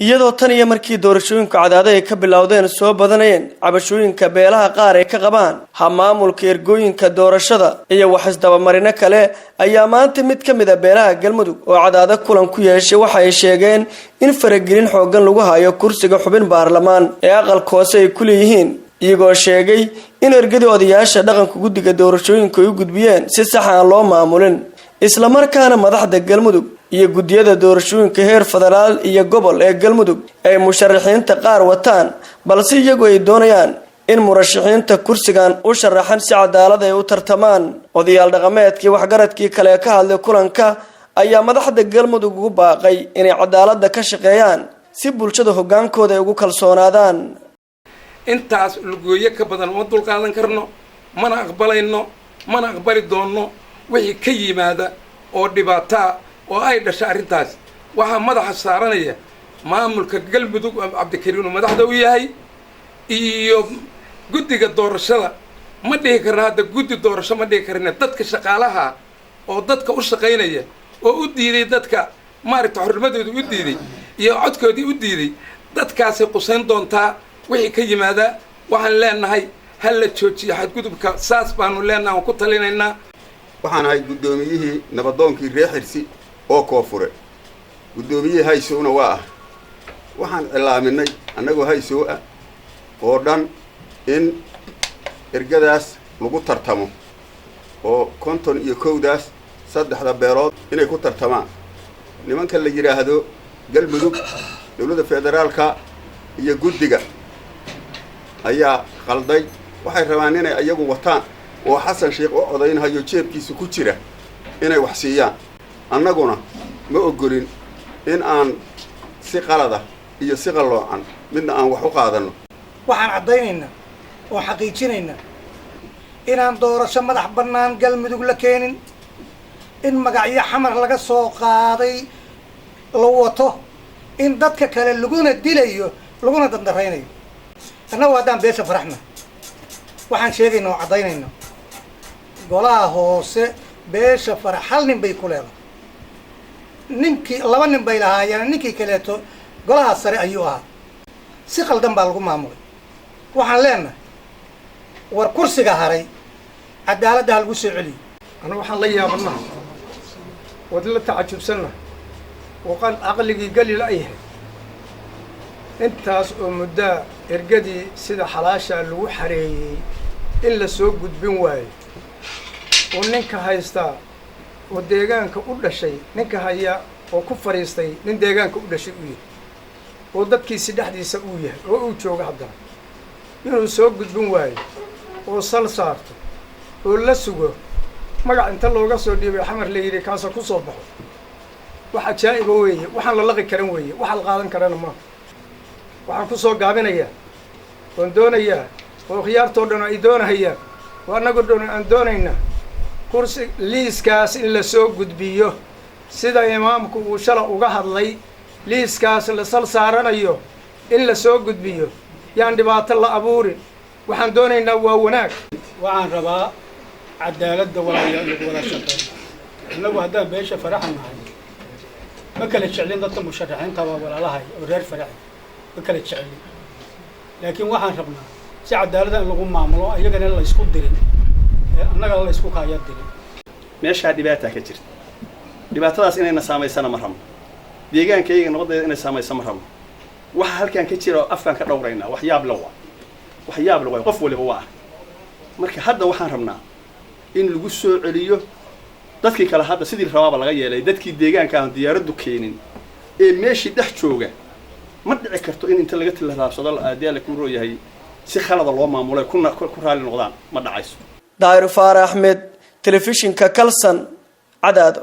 Iyadoo tan iyo markii doorashooyinka Cadaado ay ka bilowdeen soo badanayeen cabashooyinka beelaha qaar ay ka qabaan hab-maamulka ergooyinka doorashada iyo wax isdabamarino kale, ayaa maanta mid ka mid ah beelaha Galmudug oo Cadaado kulan ku yeeshay waxa ay sheegeen in faragelin xooggan lagu hayo kursiga xubin baarlamaan ee aqalka hoose ay ku leeyihiin, iyagoo sheegay in ergadii odayaasha dhaqanka guddiga doorashooyinka ay u gudbiyeen si sax aan loo maamulin, islamarkaana madaxda Galmudug iyo guddiyada doorashooyinka heer federaal iyo gobol ee Galmudug ay musharaxiinta qaar wataan, balse iyagu ay doonayaan in murashaxiinta kursigan u sharaxan si cadaalad ay u tartamaan. Odayaal dhaqameedkii waxgaradkii kale ka hadlay kulanka ayaa madaxda Galmudug ugu baaqay inay cadaaladda ka shaqeeyaan si bulshada hoggaankooda ay ugu kalsoonaadaan. Intaas lugooye ka badan uma dulqaadan karno, mana aqbalayno, mana aqbali doonno. Wixii ka yimaada oo dhibaataa oo ay dhasha arrintaas, waxaa madaxa saaranaya maamulka Galmudug oo Cabdikariin uu madaxda u yahay iyo guddiga doorashada. Ma dhihi karna hadda guddi doorasho, ma dhihi karna. Dadka shaqaalaha oo dadka u shaqaynaya oo u diiday dadka maaragta xornimadooda u diiday iyo codkoodii u diiday, dadkaasay qusayn doontaa wixii ka yimaada. Waxaan leenahay ha la joojiyo xadgudubka, saas baanu leenahay, waan ku talinaynaa. Waxaan ahay guddoomiyihii nabadoonkii reer Xirsi oo Koonfure, guddoomiyihii Haysowna waa ah. Waxaan cilaaminay annagoo Haysow ah oo dhan in ergadaas lagu tartamo oo 51-daas saddexda beelood inay ku tartamaan. Nimanka la yidhaahdo Galmudug, dowladda federaalka iyo guddiga ayaa qalday. Waxay rabaan inay iyagu wataan oo Xasan Sheekh u codaynhayo jeebkiisa ku jira inay wax siiyaan. Annaguna ma ogolin in aan si qalada iyo si qalloocan midna aan wax u qaadanno. Waxaan caddaynaynaa oo xaqiijinaynaa inaan doorasho madax bannaan Galmudug la keenin, in magacyo Xamar laga soo qaaday la wato, in dadka kale laguna dilayo laguna dandaraynayo. Annagu haddaan beesha Faraxna, waxaan sheegayna oo caddaynayna golaha hoose beesha Farax hal nin bay ku leedahay. Ninkii laba nin bay lahaayeen, ninkii kaleeto golaha sare ayuu ahaa. Si qaldan baa lagu maamulay. Waxaan leenahay, war kursiga haray cadaaladda ha lagu soo celiyo. Anu waxaan la yaabanaha ood la tacajubsannaha oo caqligii geli la-yahay, intaas oo muddaa ergadii sida xalaashaa lagu xareeyey in la soo gudbin waayo, oo ninka haystaa oo deegaanka u dhashay, ninka haya oo ku fadhiistay nin deegaanka u dhashay u yahay oo dadkiisi dhexdiisa uu yahay oo uu joogo, haddana inuu soo gudbin waayo oo sal saarto oo la sugo magac inta looga soo dhiibay Xamar la yidhi kaasa ku soo baxo, wax ajaa'iba weeye. Waxaan la laqi karan weeye, waxa la qaadan karana maaha. Waxaan ku soo gaabinayaa oon doonayaa oo khiyaartoo dhan ay doonahayaan oo annago dhan aan doonaynaa kursi liiskaas in la soo gudbiyo sida imaamku uu shala uga hadlay. Liiskaas la sal saaranayo in la soo gudbiyo, yaan dhibaato la abuurin. Waxaan doonaynaa waa wanaag. Waxaan rabaa cadaaladda, walaalayaal, lagu wada shaqeeyo. Annagu haddaan beesha Faraxa nahay, ma kala jeclin dadka musharaxiinta, waa walaalahay oo reer Faraxi, ma kala jecelin, laakiin waxaan rabnaa si cadaaladda in lagu maamulo, ayagana la isku dirin, annagana la isku kaaya dirin. Meeshaa dhibaataa ka jirta. Dhibaatadaas inayna saamaysana ma rabno, deegaankayga nabadeeda inay saamaysa ma rabno. Waxa halkaan ka jira oo afkaan ka dhowraynaa wax yaab la waa, wax yaab la waay, qof waliba waa ah. Marka hadda waxaan rabnaa in lagu soo celiyo dadkii kale. Hadda sidii rabaaba laga yeelay dadkii deegaanka aan diyaaraddu keenin ee meeshii dhex jooga. Ma dhici karto in inta laga tillaabsado haddii Alla kuu rooyahay si khalada loo maamulay kuna ku raalli noqdaan, ma dhacayso. Daahir Faarax Axmed, Telefishinka Kalsan, Cadaado.